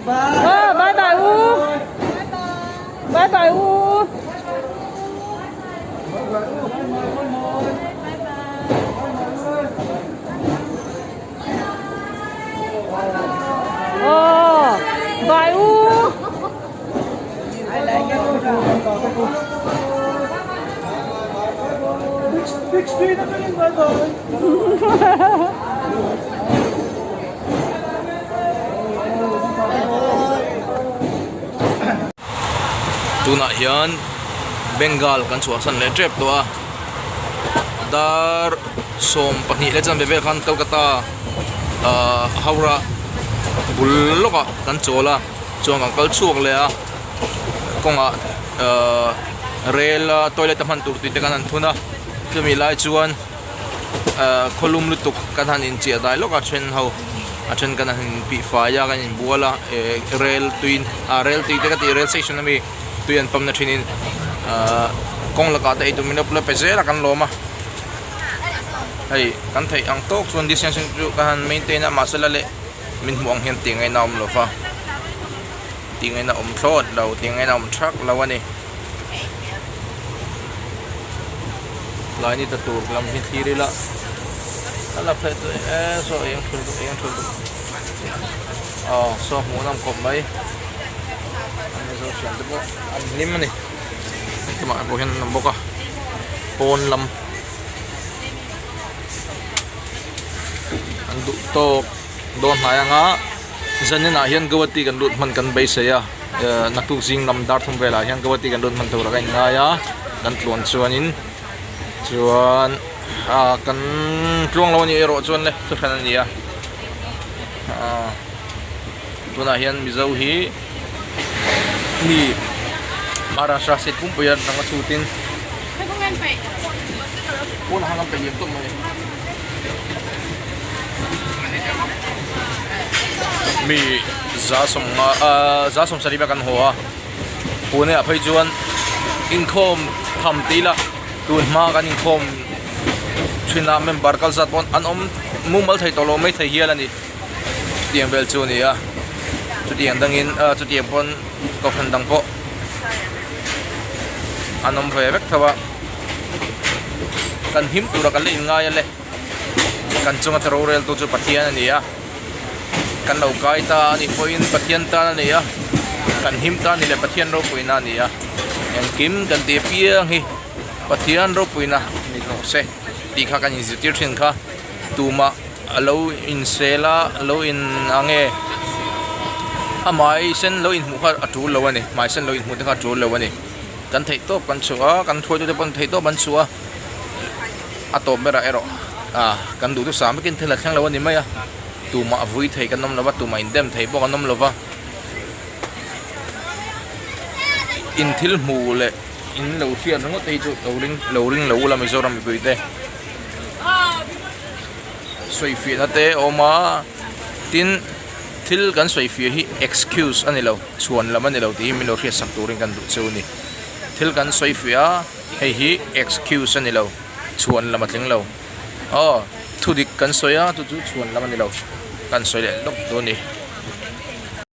Aw bye bye u bye bye u. Aw bye u. Tunah hian Bengal kan chhuahsan leh tep tawh a dar 12 leh chanve vel khan Kolkata ahh Howrah bul lawkah kan chawl a chuan kan kal chhuak leh a kawngah ahh rel a toilet a hman tur tih te kan han thun a chumi lai chuan ahh khawlum lutuk kan han inchiah dai lawk a then ho a then kan han inpih fai a kan inbual a eh rel tui ah rel tui te ka tih rel station ami tui an pump na thin in ahh kawng lakah te eitur min lo pe zel a kan lawm a hei kan theih ang tawk chuan distancing chu kan han maintain a mahse la leh min hmuh ang hian tih ngaihna a awm lo va tih ngaihna a awm thlawt lo tih ngaihna a awm thak lo a ni tlai ni ta tur lam hi thlir ila a la phei chu e saw eng thul duh eng thul duh aw saw hmuh nawm khawp mai an mizo thian te pawh an hlim a ni tumah pawh hian an awm bawk a pawn lam. An duh tawk dawn hnai anga zaninah hian Guwahati kan lut hman kan beisei a ehh naktuk zing lam dar thum velah hian Guwahati kan lut hman tur a ka inngai a kan tluan chuanin chuan ah kan tluang lo anih erawh chuan le thuhran a ni a ah tunah hian Mizo hi mi Maharashtra state pumpui a ranga chhutin. Mi za sawmnga ahh za sawmsarih vel kan haw a pune ah phei chuan inkhawm tham tih ila tun hma kan inkhawm thin a member kal zat pawn an awm mumal thei tawh lo mai thei hial a ni chutiang vel chu a ni a chutiang dangin ah chutiang pawn kohhran dang pawh an awm ve vek tho a kan him tura kan la inngai a le kan chunga ta rorel tu chu Pathian a ni a kan lo kai ta a nih pawhin Pathian tan a ni a kan him ta a ni leh Pathian ropuina a ni a engkim kan tih apiang hi Pathian ropuina ni hlawh se tih kha kan inzirtir thin kha tumah a lo insel a a lo in ang e a hmai sen lo inhmuh kha a tul lo a ni hmai sen lo inhmuh te kha a tul lo a ni kan theih tawp kan chhuah a kan hruaitute pawn theih tawp an chhuah a a tawp berah erawh ah kan duh chu sam vekin thil a thleng lo a ni mai a tumah a vui thei kan awm lo va tumah indem thei pawh kan awm lo va in thil hmuh leh in lo hriat ringawt te hi chu lo ring lo ring lo ula Mizoram mipui te. Sawifiahna te a awm a tin thil kan sawifiah hi excuse a ni lo chhuan lam a ni lo tih hi min lo hriatsak turin kan duh cheu a ni thil kan sawifiah a hei hi excuse a ni lo chhuan lam a tling lo aw thudik kan sawi a chu chu chhuan lam a ni lo kan sawi leh lawk dawn a ni.